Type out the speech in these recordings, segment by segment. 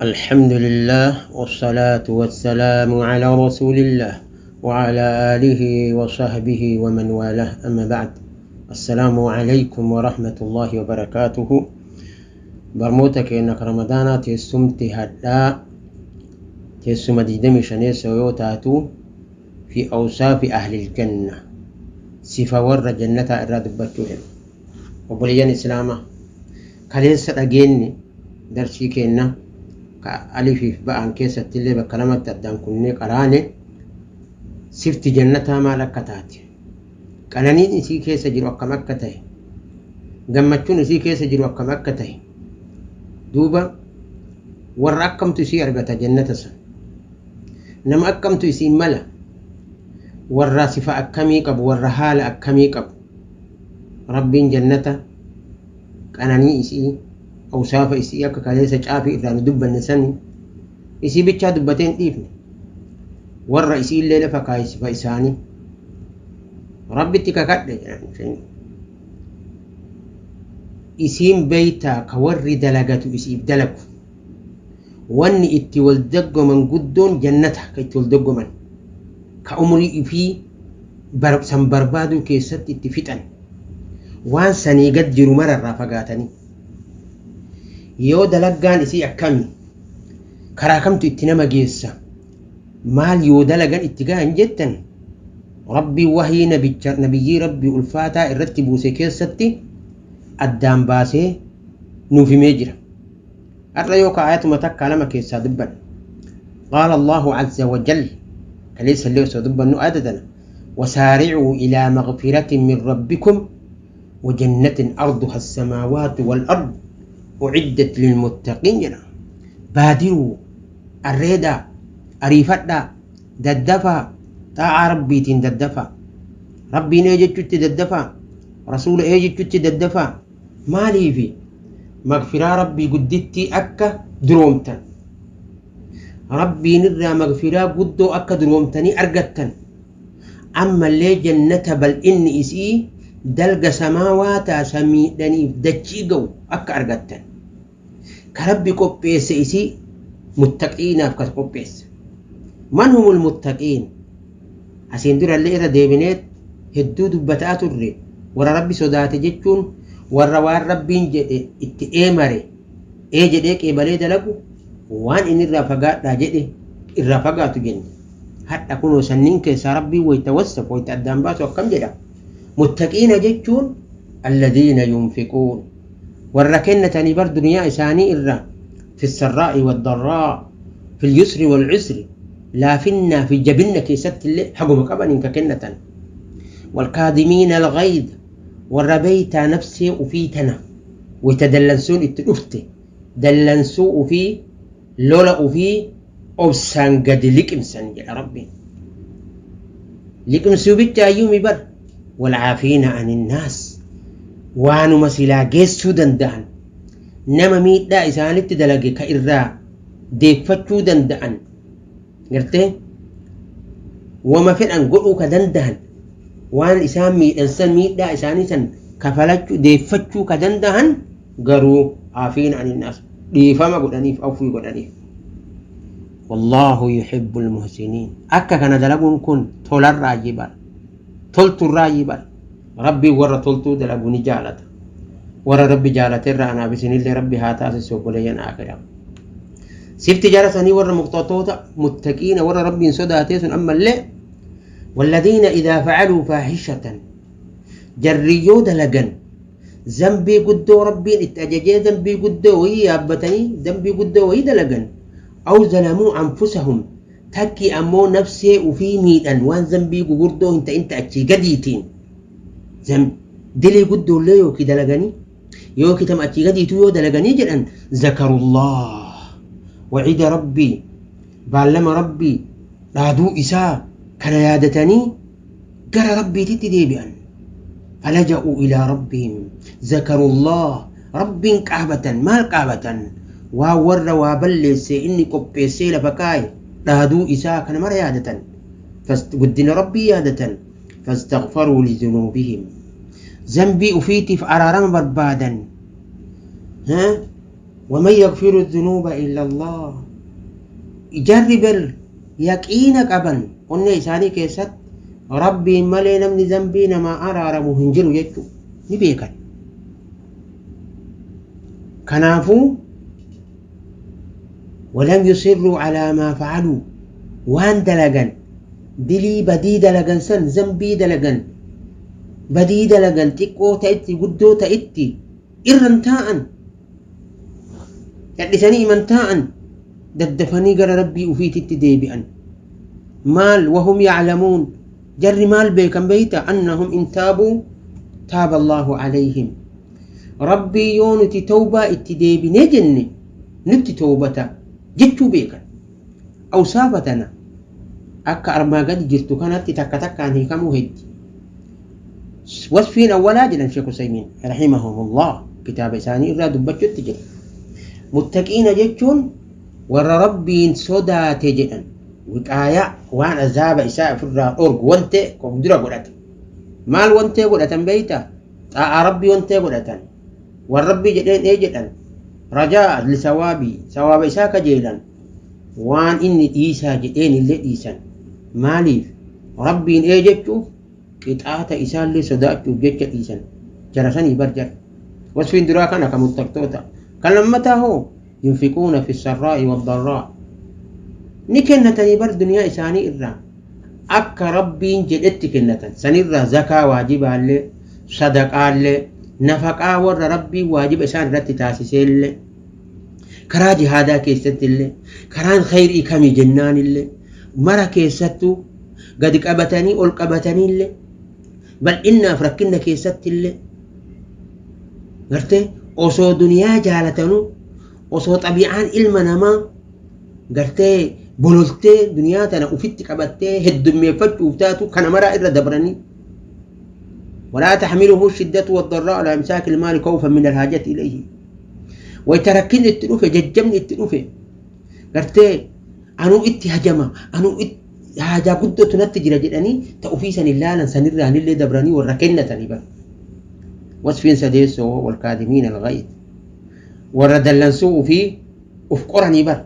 الحمد لله والصلاة والسلام على رسول الله وعلى آله وصحبه ومن والاه، أما بعد، السلام عليكم ورحمة الله وبركاته. Barmoota keenya Ramadaanaa teessumti hadhaa teessuma 25 yoo taatu, في أوصاف أهل الجنة, sifa warra jannataa irraa dubbachuu jedhu. Obboleeyyan Islaamaa, kaleessa dhageenye darsii keenna ka alifiif ba'an keessatti illee bakka lamatti addaan kunnee qaraane. Sifti jannataa maal akka taate, qananiin isii keessa jiru akkam akka ta'e, gammachuun isii keessa jiru akkam akka ta'e, duuba warra akkamtu isii argata, jannata san nama akkamtu isiin mala, warra sifa akkamii qabu, warra haala akkamii qabu, Rabbiin jannata qananii isii, awsaafa isii akka kaleessa caafii irraa nu dubbanne sani isii bichaa dubbatee hin dhiifne, warra isii illee lafa kaaye, sifa isaanii. Rabbitti kakadhe jedhan, isiin beeytaa ka warri dalagatu isiif dalagu. Wanni itti wal doggoman guddoon jannata, ka itti wal doggoman, ka umrii ifii san barbaaduu keessatti itti fixan, waan sanii gad jiru mararraa fagaatanii. Yoo dalaggaan isii akkami, karaa kamtu itti nama geessa, maal yoo dalagan itti gahan jettan, Rabbii wahii nabicha, nabiyyii Rabbii ulfaataa irratti buuse keessatti addaan baasee nuuf himee jira. Har'a yoo ka ayatuma takkaa lama keessaa dubbanne, قال الله عز وجل, kaleessa illee osoo dubbannu ayata وسارعوا إلى مغفرة من ربكم وجنة عرضها السماوات والأرض أعدت للمتقين jedha. بادروا, arreedaa, ariifadhaa, daddafaa, xaa'aa Rabbiitiin daddafaa, Rabbiin ee jechutti daddafaa, Rasuula ee jechutti daddafaa. Maaliifi? Magfiraa Rabbii guddittii akka duroomtan, Rabbiin irraa magfiraa guddoo akka duroomtanii argattan, ammallee jannata bal'inni isii dalga samaawaataa samiidhaniif dachii ga'u akka argattan, ka Rabbi qopheesse isii muttaqiinaaf kas qopheesse. من هم المتقين? Asiin durallee irra deebineet hedduu dubbataa turre. Warra Rabbi sodaate jechuun warra waan Rabbiin jedhe itti eemare, ee jedhee qeebalee dalagu, waan inni irraa fagaadhaa jedhe irraa fagaatu jenne. Hadha kunoo sanniin keessaa Rabbiin wayta wassaf, wayta addaan baasu akkam jedha? Muttaqiina jechuun الذين ينفقون, warra kennatanii bar duniyaa isaanii irra, في السراء والضراء, في اليسر والعسر, laafinnaa fi jabinna keessatti illee haguma qabaniin ka kennatan. والكاظمين الغيظ, warra beeytaa nafsee ufii tana wayta dallansuun itti dhufte dallansuu ufii, lola ufii obsaan gadi liqimsan jedha Rabbiin. Liqimsuu bichaayyuu mi bar, والعافين عن الناس, waanuma silaa geessuu danda'an, nama miidhaa isaanitti dalage ka irraa deeffachuu danda'an, gartee wama fedhan godhuu ka danda'an, waan isaan miidhan san, miidhaa isaanii san kafalachuu, deeffachuu ka danda'an, garuu عافين عن الناس, dhiifama godhaniif, afwii godhaniif. والله يحب المحسنين. Akka kana dalaguun kun tolarraa jibara, tolturraa jibara. Rabbii warra toltuu dalagu ni jaalata. Warra Rabbi jaalaterraa anaaf isinillee Rabbi haa taasisu. Obboleeyyan aakiraa, sifti jara sanii, warra muqtatoota, muttaqiina, warra Rabbiin sodaatee sun ammallee والذين إذا فعلوا فاحشة, jarriyyoo dalagan zambii guddoo Rabbiin itti ajajee, zambii guddoo wayii yaabbatanii, zambii guddoo wayii dalagan, أو ظلموا أنفسهم, takki ammoo nafsee ufii miidhan, waan zambii gugurdoo hin ta'in ta achii gadiitiin, dilii guddoollee yookiin dalaganii yookiin tam achii gadiitu yoo dalaganii jedhan, ذكروا الله, waciida Rabbii, baallama Rabbii, dhaaduu isaa kana yaadatanii gara Rabbiititti deebi'an. فلجأوا إلى ربهم, ذكروا الله, Rabbiin qaabatan. Maal qaabatan? Waa warra waa balleesse inni qopheessee lafa kaaye, dhaaduu isaa kana mara yaadatan, guddina Rabbii yaadatan. فاستغفروا لذنوبهم, zambii ufiitiif araarama barbaadan. Waman yaghfiru dhunuuba illa Allah. Jarri bar yaqiina qaban onnee isaanii keessatti Rabbiin malee namni zambii namaa araaramu hin jiru jechuu ni beekan. Kanaafuu walam yusirruu alaa maa fa'aluu waan dalagan dilii badii dalagan san zambii dalagan badii dalagan xiqqoo ta'itti guddoo ta'itti irra hin taa'an Cadhisanii iman taa'an daddafanii gara Rabbii ufiititti deebi'an. Maal wahum ya'lamuun jarri maal beekan beeyta annahum in taabuu taaba Allaahu alayhim. Rabbii yoo nuti tawbaa itti deebinee jenne nutti tawbata jechuu beekan. Awsaafa tana akka armaa gadi jirtu kanatti takka takkaan hiikamuu heddi. Wasfiin awwalaa jedhan Sheekh Usaymiin rahimahumullah kitaaba isaanii irraa dubbachutti jira. Muttaqiina jechuun warra Rabbiin sodaate jedhan wiqaayaa waan azaaba isaa ofirraa dhorgu wantee of dura godhate. Maal wantee godhatan beeyta? Xaa'aa Rabbii wantee godhatan. Waan Rabbii jedheen ee jedhan. Rajaa lisawaabii sawaaba isaa kajeelan. Waan inni dhiisaa jedheen illee dhiisan. Maaliif? Rabbiin ee jechuuf qixaata isaallee sodaachuuf jecha dhiisan. Jara sanii bar jara. Wasfiin duraa kana ka muttaqtoota. Kan lammataa hoo yunfiquuna fi sarraa'i waddarraa. Ni kennatanii bar duniyaa isaanii irraa akka Rabbiin jedhetti kennatan. Sanirraa zakaa waajibaallee, sadaqaallee, nafaqaa warra Rabbiin waajiba isaan irratti taasiseellee, karaa jihaadaa keessattillee, karaan khayrii kami jennaanillee, mara keessattuu gadi qabatanii ol qabataniillee, bal'innaaf rakkinna keessattillee, gartee osoo duniyaa jaalatanuu, osoo xabi'aan ilma namaa gartee bololtee duniyaa tana ufitti qabattee heddummeeffachuuf taatu kana maraa irra dabranii walaa taxmiluhu shiddatu waddarraa alaa imsaaki ilmaali kawfan min alhaajati ilayhi wayta rakkinni itti dhufe jajjabni itti dhufe gartee anuu itti hajama anuu itti haajaa guddootu natti jira jedhanii ta ufii san hin laalan sanirraanillee dabranii warra kennatanii bara wasfiin sadeessoo walkaadimiin alghayz warra dallansuu ufii uf qoranii bar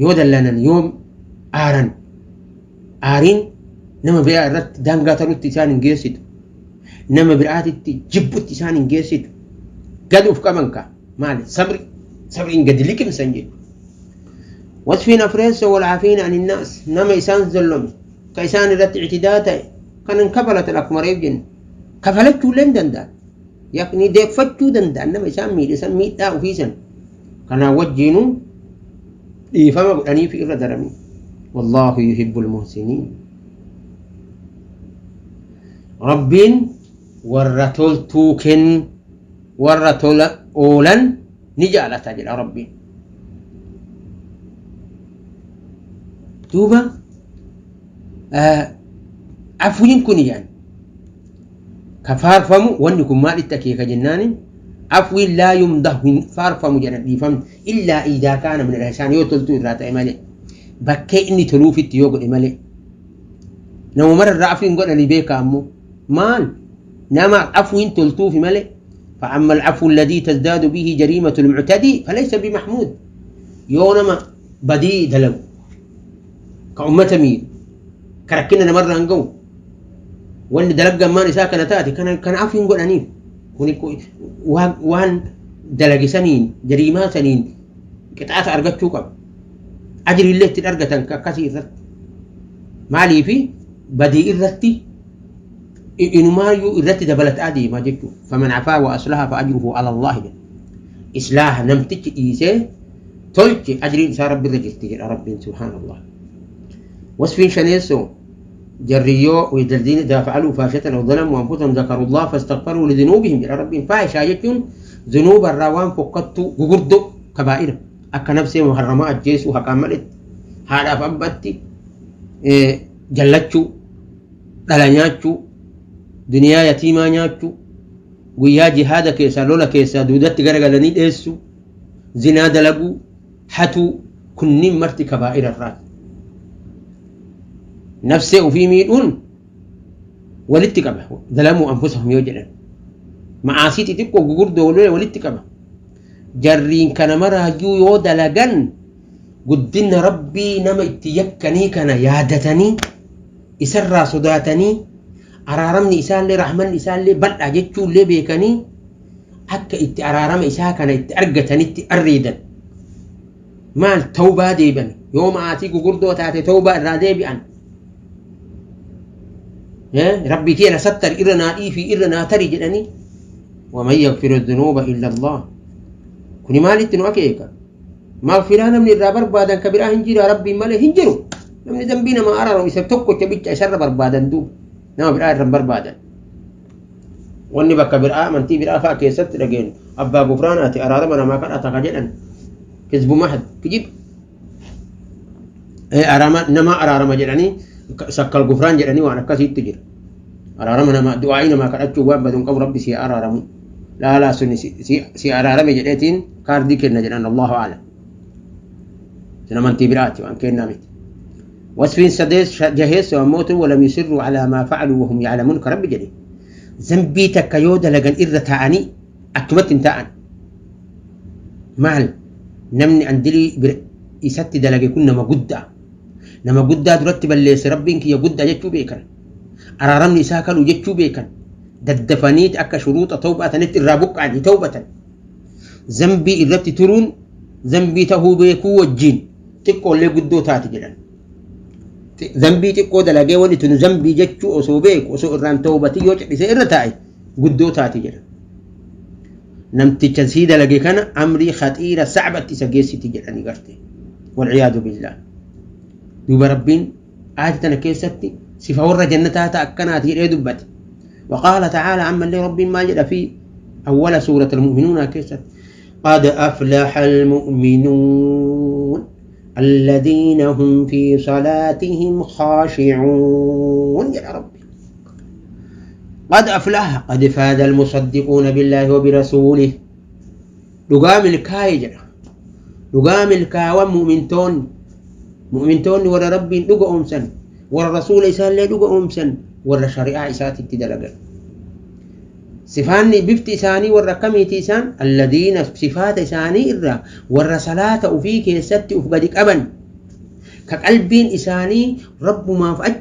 yoo dallanan yoo aaran aariin nama biraa irratti daangaa tarutti isaan hin geessitu nama biraatitti jibbutti isaan hin geessitu gad uf qaban ka maali sabri sabriin gadi liqimsan jedhu wasfiin afreessoo wal caafiina aninnaas nama isaan zollome ka isaan irratti ictidaa ta'e kan hin kafalatan akkuma reef jenne kafalachuu illee hin danda'an yakni deeffachuu danda'an nama isaan miidhe san miidhaa ofii san kanaan wajjiinuu dhiifama godhaniifi irra daranii wallaahu yuhibbul muhsiniin Rabbiin warra toltuu kennu warra tola oolan ni jaalata jedha Rabbiin. Duuba afwiin kun jedhan ka faarfamu wanni kun maalitti akeeka jennaani afwiin laa yumdahu hin faarfamu jedhan dhiifamni illaa iidaa kaana min al-ihsaan yoo toltuu irraa ta'e malee bakkee inni toluufitti yoo godhe malee nama mara irraa afwiin godhanii beekaa ammoo maal nama afwiin toltuufi malee فأما العفو الذي تزداد به جريمة المعتدي فليس بمحمود yoo nama badii dalagu ka ummata miidhu ka rakkina namarraan ga'u wanni dalaggammaan isaa kana taate kana kana afu hin godhaniif kuni waan waan dalage saniin jariimaa saniin qixaaxa argachuu qaba ajriillee ittiin argatan akkasii irratti maaliifi badii irratti inumaayyuu irratti dabalataa deemaa jechuudha faman afaa wa aslaha fa ajruhu ala allahi jedha islaaha namtichi dhiisee tolche ajriin isaa rabbi irra jirti jedha rabbiin subhaanallah wasfiin shaneessoo jarri yoo walladhiina idaa fa'aluu faahishatan aw zalamuu anfusahum zakarullaha fastaghfaruu lidhunuubihim jedha rabbiin faahishaa jechuun dhunuuba irraa waan fokkattuu gugurdoo kabaa'ira akka nafsee muharramaa ajjeesuu haqaan maletti haadhaaf abbatti jallachuu dhala nyaachuu duniyaa yatiimaa nyaachuu guyyaa jihaada keessaa lola keessaa duudatti garagalanii dheessuu zinaa dalaguu hatuu kunniin marti kabaa'ira irraati. Nafsee ofii miidhuun walitti qaba. Zalamuu anfusahum yoo jedhan. Ma'aasii xixiqqoo gugurdoo walitti qaba. Jarriin kana maraayyuu yoo dalagan guddina Rabbii nama itti yakkanii kana yaadatanii isarraa sodaatanii araaramni isaallee rahmanni isaallee bal'aa jechuullee beekanii akka itti araarama isaa kana itti argatanitti arriidan. Maal tawbaa deebi'an yoo maatii gugurdoo taate tawbaa irraa deebi'an. Rabbii kee na sattari irra naa dhiifi irra naa tari jedhanii waman yaghfiru dhunuuba illa Allah. Kuni maalitti nu akeeka? Maghfiraa namni irraa barbaadan ka biraa hin jiru Rabbiin malee hin jiru. Namni dambii nama araaramu isa tokkocha bicha isarra barbaadan duuba nama biraa irra hin barbaadan. Wanni bakka biraa amantii biraa fa'a keessatti dhageenyu abbaa gufraanaati araarama namaa kadhata ka jedhan hizbu mahad kijiba. Nama araarama jedhanii sakkal gufraan jedhanii waan akkasiitti jira. Araarama namaa du'aa'ii namaa kadhachuu waan badu hin qabu Rabbi si araaramu. Laalaa suni si araarame jedheetiin kaardii kenna jedhan Allahu a'lam. Sun amantii biraati waan kennaa miti. Wasfiin sadees jaheessu ammootu walam yusirruu alaa maa facaluu wahum yaclamuun ka Rabbi jedhe. Zambii takka yoo dalagan irra taa'anii achumatti hin taa'an. Maal namni andilii isatti dalage kun nama guddaa. Nama guddaa duratti balleesse Rabbiin kiyya guddaa jechuu beekan. Araaramni isaa kaluu jechuu beekan. Daddafaniiti akka shuruuxa tawbatanitti irraa buqqa'anii tawbatan. Zambii irratti turuun zambii tahuu beekuu wajjiin xiqqoollee guddoo taati jedhan. Zambii xiqqoo dalagee wanni tun zambii jechuu osoo beeku osoo irraan tawbatii yoo cadhisee irra taa'e guddoo taati jedhan. Namticha sii dalage kana amrii khaxiira sacbatti isa geessiti jedhanii garte. Walciyaadu billaah. Duuba Rabbiin aayata tana keessatti sifa warra jannataa ta'a akkanaati jedhee dubbate. وقال تعالى عما اللي ربي ما جد في أول سورة المؤمنون كيست قد أفلح المؤمنون الذين هم في صلاتهم خاشعون يا ربي. قد أفلح قد فاز المصدقون بالله وبرسوله. لقام الكايجر لقام الكاوى مؤمنتون مؤمنتون ورا ربي لقى أمسن ورا رسول إسان لقى أمسن ورا شريعة إسات تدلق. صفاني بفت إساني ورا كميت إسان الذين صفات إساني إرى ورا صلاة وفيك يست أفقدك أبن كقلبين إساني رب ما فأج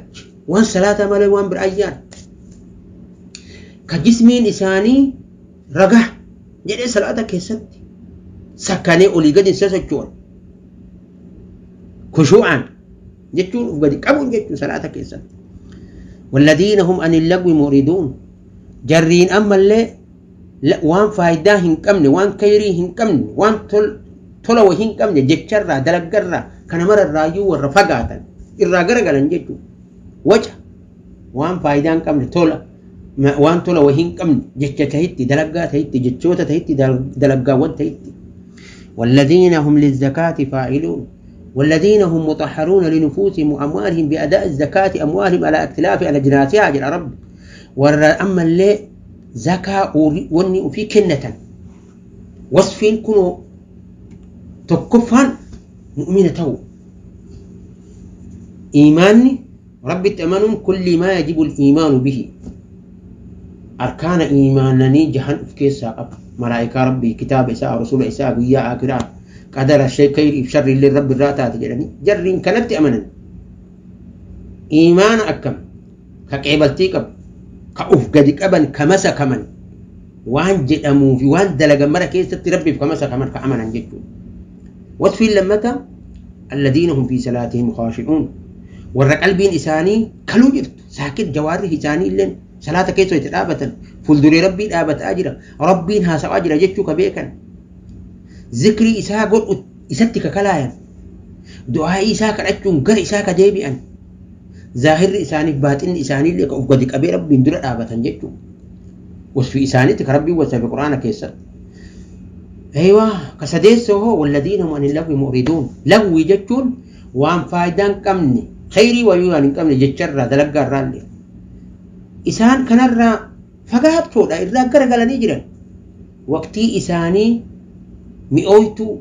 وان صلاة مالي وان برأيان كجسمين إساني رجع جد صلاة كيست سكني أولي قد سسجون خشوعا جتون أفقدك أبن جتون صلاة كيست. والذين هم عن اللغو معرضون جرين أما اللي لا وان فايدة هنكمني وان كيري هنكمني وان تلو هنكمني جتشرة دلقرة كان مرة الرايو والرفقات الراجرة جتو وجه وان فايدة هنكمني تلا وان تلو هنكمني جتش تهتي دلقة تهتي جتشوتة تهتي دلقة وان تهتي. والذين هم للزكاة فاعلون والذين هم مطهرون لنفوسهم وأموالهم بأداء الزكاة أموالهم على اختلاف على جناسها أجل رب. أما اللي زكاة وني في كنة وصفين كنوا تكفان مؤمنة تو إيماني رب تأمنون كل ما يجب الإيمان به أركان إيمانني جهن في كيسا ملائكة ربي كتاب إساء رسول إساء ويا آخرة قدر الشيء خير شر اللي رب الراتات جرني جرين كانت أمنا إيمان أكم كقبلتي كم كأوف قد قبل كمسا كمن وان جدمو في وان دلق مرة كيس تربي في كمسا كمن كأمنا جدو. وصف لمتى الذين هم في صلاتهم خاشعون والرقلبين إساني كلو جرت ساكت جواره إساني إلا صلاة كيس يتلابة فلدري ربي لابة أجرة ربي هاسا أجرة جدو كبيكا ذكري إساء قل إساتك كلايا دعاء إساء كأجون قر إساء كديبئا ظاهر إساني باطن إساني اللي أفقدك أبي ربي درع آبة جدو وصف إساني تكربي وصف القرآن كيسر. أيوة كسديس هو والذين هم عن اللغو معرضون لغو جدون وان فايدان كمني خيري ويوان كمني جتشرة دلقا الرالي إسان كنرى فقهت تودا إلا قرقل نجرا وقتي إساني mi'ooytuu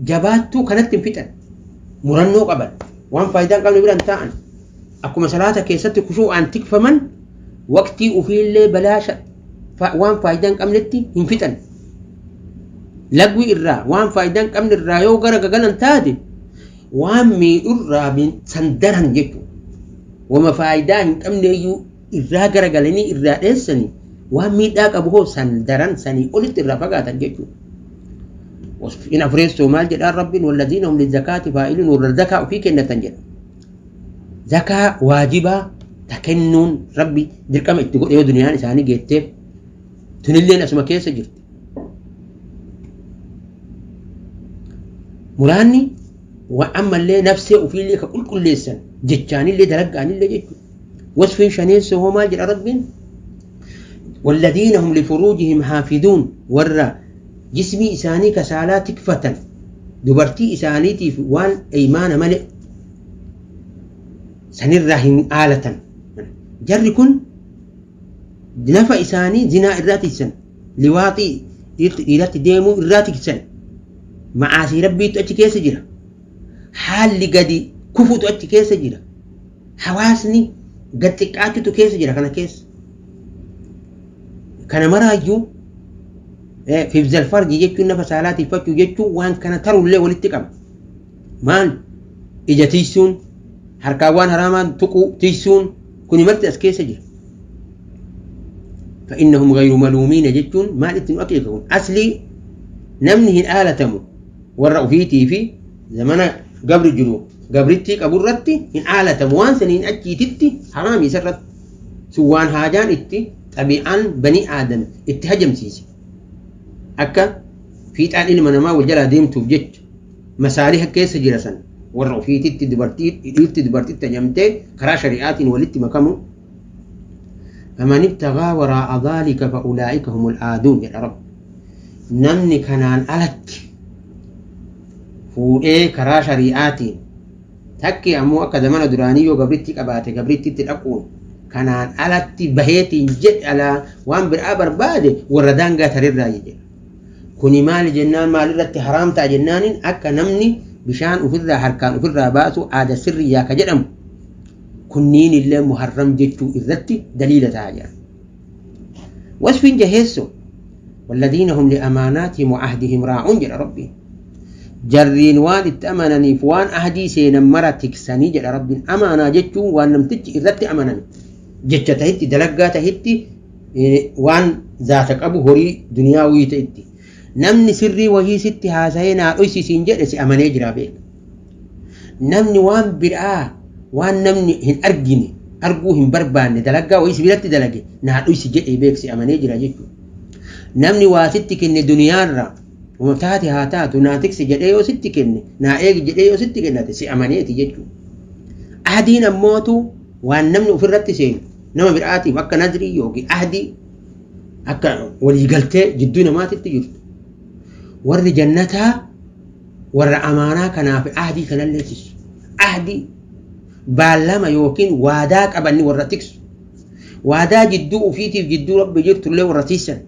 jabaattuu kanatti hin fixan murannoo qaban waan faayidaan qabne biraan taa'an akkuma salaata keessatti kushuu'aan tikfaman waqtii ofiillee balaa waan faayidaan qabnetti hin fixan. Lagwii irraa waan faayidaa hin qabne irraa yoo gara gagalan taate waan miidhurraa san daran jechuudha. Wama faayidaa hin qabne iyyuu irraa garagalanii irraa dheessanii waan miidhaa qabu hoo san daran sanii olitti irraa fagaatan jechuudha. Wasfiin afreessoo maal jedhaan Rabbiin? Walladiina hum lizakaati faa'iluun, warra zakaa ofii kennatan jedha. Zakaa waajibaa ta kennuun Rabbi dirqama itti godhe yoo duniyaan isaanii geetteef, tunilleen asuma keessa jirti. Muraanni ammallee nafsee ofiillee ka qulqulleessan jechaanillee dalaggaanillee jechuudha. Wasfiin shaneessoo hoo maal jedha Rabbiin? Walladiina hum lifuruujihim haafiduun, warra jismii isaanii ka saalaa tikfatan, dubartii isaaniitiif waan imaana malee sanirraa hin aalatan. Jarri kun lafa isaanii zinaa irraa tiksan, liwaaxii dhiiratti deemuu irraa tiksan. Macaasii Rabbiitu achi keessa jira. Haalli gadi kufutu achi keessa jira. Hawaasni gad xiqqaachutu keessa jira kana keessa. Kana maraayyuu hifzal farji jechuun, nafa saalaa tiffachuu jechuun, waan kana tarullee walitti qaba. Maal? Ija tiisuun, harkaan waan haraamaa tuquu tiisuun, kuni marti as keessa jira. فإنهم غير ملومين jechuun maal itti nu akeeka kun? Aslii namni hin aalatamu warra ofiitii fi zamana gabri jiru gabrittii qabu irratti hin aalatamu. Waan saniin achiititti haraami isa irratti sun, waan haajaan itti xabi'aan banii aadam itti hajamsiise, akka fiixaan ilma namaa wal jalaa deemtuuf jecha masaaliha keessa jira. San warra ofiititti dubartii dhiirti dubartitti hajamtee karaa shari'aatiin walitti makamu. فمن ابتغى وراء ذلك فأولئك هم العادون jedha Rabbi. Namni kanaan alatti fuudhee karaa shari'aatiin takki ammoo akka zamana duraanii yoo gabritti qabaate gabrittitti dhaquun kanaan alatti baheetiin jedhe, alaa waan biraa barbaade, warra daangaa tarirraa jedha. Kuni maali jennaan, maalirratti haraam ta'a jennaaniin, akka namni bishaan ofirraa harkaan ofirraa baasu aada sirriyaa ka jedhamu kunniin illee muharram jechuu irratti daliila ta'a jedha. Wasfiin jaheessoo والذين هم لأماناتهم وعهدهم راعون jedha Rabbiin. Jarriin waan itti amananiif waan ahdii seenan mara tiksanii jedha Rabbiin. Amaanaa jechuun waan namtichi irratti amaname, jecha tahitti, dalaggaa tahitti, waan zaata qabu, horii duniyaawii ta'itti. Namni sirrii wahii sitti haasa'ee naa dhoysisiin jedhe si amanee jira beeka. Namni waan biraa, waan namni hin argine, arguu hin barbaanne, dalaggaa wayii si biratti dalage naa dhoysi jedhee beek, si amanee jira jechuudha. Namni waa sitti kenne duniyaarraa uma taate haa taatu, naa tiksi jedhee yoo sitti kenne, naa eegi jedhee yoo sitti kennate, si amaneeti jechuudha. Ahdiin ammootu waan namni ofirratti seenu nama biraatiif, akka nazrii yookiin ahdii akka waliigaltee jidduu namaatitti jirtu. Warri jannataa warra amaanaa kanaaf ahdii kanallee tiksu. Ahdii baallama yookiin waadaa qabanni warra tiksu. Waadaa jidduu ofiitiif jidduu Rabbi jirtullee warra tiksan.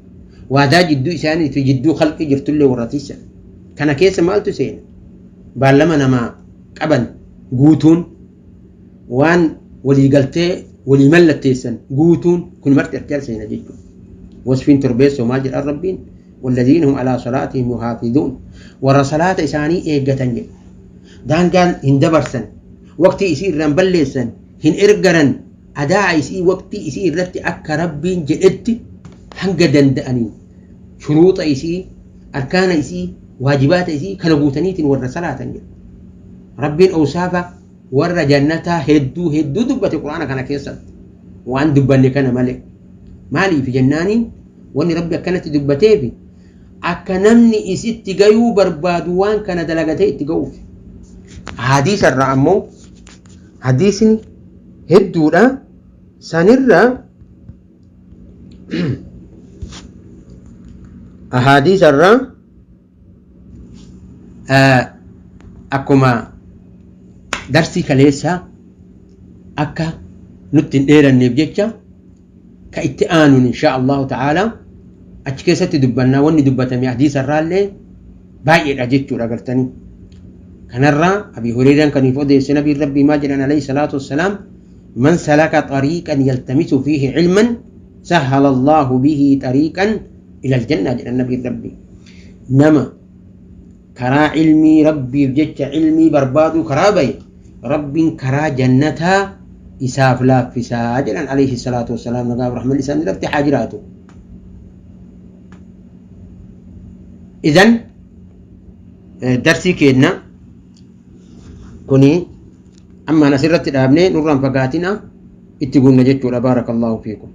Waadaa jidduu isaanii fi jidduu khalqii jirtullee warra tiksan. Kana keessa maaltu seena? Baallama namaa qaban guutuun, waan waliigaltee walii mallatteessan guutuun, kun marti arjal seena jechuudha. Wasfiin torbeessoo maal jedhan Rabbiin? والذين هم على صلاتهم يحافظون, warra salaata isaanii eeggatan jedhu. Daangaan hin dabarsan, waqtii isii irraan balleessan, hin ergaran, adaa isii waqtii isii irratti akka Rabbiin jedhetti hanga danda'aniin shuruuxa isii, arkaana isii, waajibaata isii kana guutaniitiin warra salaatan jedhu. Rabbiin awsaafa warra jannataa hedduu hedduu dubbate Quraana kana keessatti, waan dubbanne kana malee. Maaliif jennaaniin, wanni Rabbi akkanatti dubbateefi akka namni isitti gayuu barbaadu waan kana dalagatee itti ga'uuf. Hadiisa irraa ammoo hadiisni hedduudha. Sanirra ahadiisa irraa akkuma darsii kaleessaa akka nutti hin dheeranneef jecha ka itti aanuun insha Allahu ta'ala achi keessatti dubbannaa. Wanni dubbatame hadiisa irraallee baay'eedha jechuudha gartanii. Kanarraa Abi Hurayraan kaniif odeesse, nabiin Rabbii maal jedhan alayhi salaatu wassalaam? من سلك طريقا يلتمس فيه علما سهل الله به طريقا إلى الجنة jedhan nabiin Rabbii. Nama Karaa ilmii Rabbiif jecha ilmii barbaaduu karaa baye, Rabbiin karaa jannataa isaaf laaffisaa jedhan alayhi salaatu wassalaam, nagaaf rahmanni isaan irratti haa jiraatu. Idan darsii keenna kuni ammaan asirratti dhaabnee nurraan fagaatina itti gunna jechuudha. Baarakallahu fiikum.